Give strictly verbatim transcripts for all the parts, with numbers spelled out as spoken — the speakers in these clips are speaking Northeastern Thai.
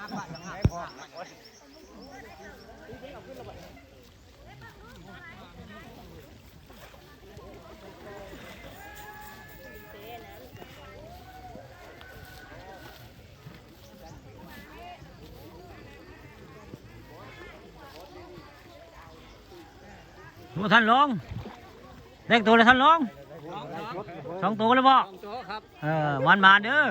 โอ้ ท่านรอง ได้ตัวแล้วท่านรอง สองตัวแล้วบ่ สองตัวครับ เออ มันมาเด้อ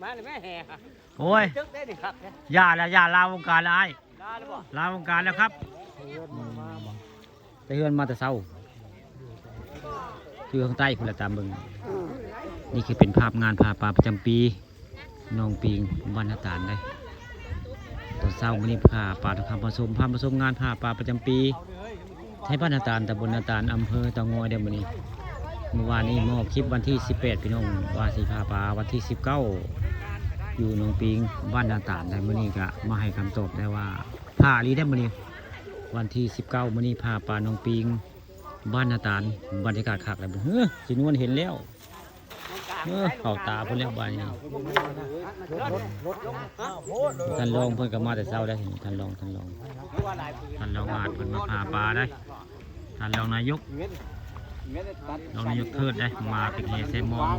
มาเลยแม่แห่ครับ โอ้ย ตึกได้นี่ครับ อย่าละ อย่าลาวงการละอ้าย ลาแล้วบ่ ลาวงการแล้วครับ แต่เฮือนมาแต่เช้า อยู่ข้างใต้พุ้นละตามเบิ่ง นี่คือเป็นภาพงานผ้าป่าประจำปี หนองปิง บ้านนาตาลเด้ ตอนเช้ามื้อนี้ผ้าป่าทองคำผสม พามาชมงานผ้าป่าประจำปี ไทบ้านนาตาล ตำบลนาตาล อำเภอเต่างอยเด้อมื้อนี้ เมื่อวานนี้มอบคลิปวันที่สิบแปด พี่น้อง ว่าสิผ้าป่าวันที่สิบเก้า อยู่หนองปิง บ้านนาตาลได้ มื้อนี้ก็มาให้คำตอบได้ว่า ผ้าอีหลีได้มื้อนี้ วันที่สิบเก้า มื้อนี้ผ้าป่าหนองปิง บ้านนาตาล บรรยากาศคักแล้ว เฮ้อ สินวลเห็นแล้ว เออ เข้าตาเพิ่นแล้วบาดนี้ ท่านรองเพิ่นก็มาแต่เช้าแล้ว ท่านรอง ท่านรอง ท่านรองอาจเพิ่นมาผ่าป่าได้ ท่านรองนายก รองนายกเทิดได้ มาเป็นแห่ใส่มอง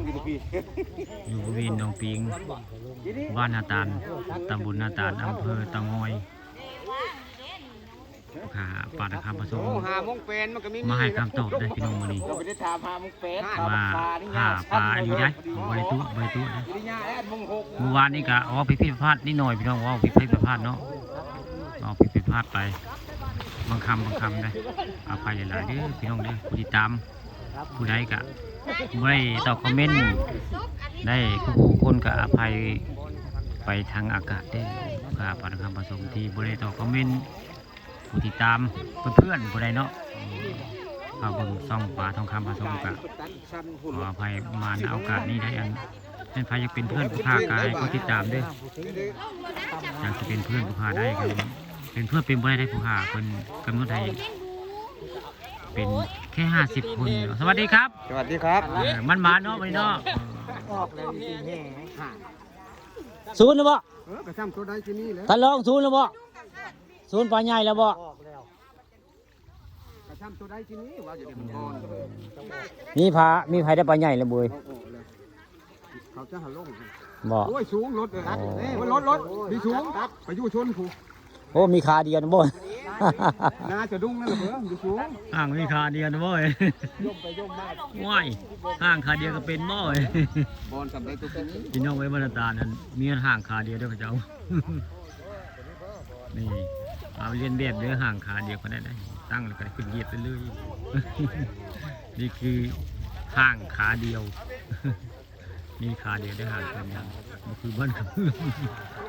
อยู่บริเวณหนองปิง บ้านนาตาล ตำบลนาตาล อำเภอเต่างอย ค่ะ ป่านะครับผสม โอ้ ห้าโมงแปดมันก็มี มาให้คำตอบได้พี่น้องมื้อนี้ เราไปได้ถามห้าโมงแปด ว่าผ่าป่าอีหลีได้ บ่ได้ตัว บ่ได้ตัวนะ เมื่อวานนี้ก็ออกผิดพลาดนิดหน่อยพี่น้อง ว่าผิดพลาดเนาะ ออกผิดพลาดไป บางคำบางคำได้ อภัยหลายๆเด้อพี่น้องเด้อ ผู้ติดตาม ผู้ใดก็บ่ได้ตอบคอมเมนต์ได้ ผู้คนก็อภัยไปทางอากาศเด้อ ค่ะ ป่านะครับผสมที่บ่ได้ตอบคอมเมนต์ ผู้ติดตามเพื่อนๆผู้ใดเนาะ อืม เข้าเบิ่งช่องป่าทองคำผสมก็ขออภัยมา ณ โอกาสนี้ได้ อัน เป็นใครอยากเป็นเพื่อนผู้ข้าก็ให้กดติดตามเด้อ อยากจะเป็นเพื่อนผู้ข้าได้ก็เป็นเพื่อนเป็นบ่ได้ ได้ผู้ข้าเพิ่นกำหนดให้เป็นแค่ห้าสิบคน สวัสดีครับ สวัสดีครับ เออ มันมาเนาะ วันนี้เนาะ ออกแล้วจริงๆแห่ห่าง ศูนย์แล้วบ่ เออ กระช่ำตัวใดที่นี่แหละ ท่านรอง ศูนย์แล้วบ่ ศูนย์ปลาใหญ่แล้วบ่ ออกแล้ว กระช่ำตัวใดที่นี่ว่าอยู่ในหมู่บ้าน มีพระ มีไผได้ปลาใหญ่แล้วบุย เขาออกแล้ว เขาจะหาลง บ่ โอ้ย สูง รถเลยนะ โอ้ เอ้ย รถ รถ มีสูง ไปอยู่ชนผู้ โอ้ มีขาเดียวนะบ่ น่าจะดุ้งนั่นแหละเบิ่ง อยู่สูง ห่างมีขาเดียวนะบ่ ย่มไปย่มมา ว้าย ห่างขาเดียวก็เป็นบ่ บอลสำเร็จตัวนี้ พี่น้องเอ้ย บรรดานั้น มีห่างขาเดียวเด้อเขาเจ้า นี่ เอาเลียนแบบเด้อ ห่างขาเดียวก็ได้นะ ตั้งแล้วก็ได้ขึ้นเหยียบไปเลย นี่คือห่างขาเดียว มีขาเดียวได้ห่างกันยัง บ่คือบ้านคือเมือง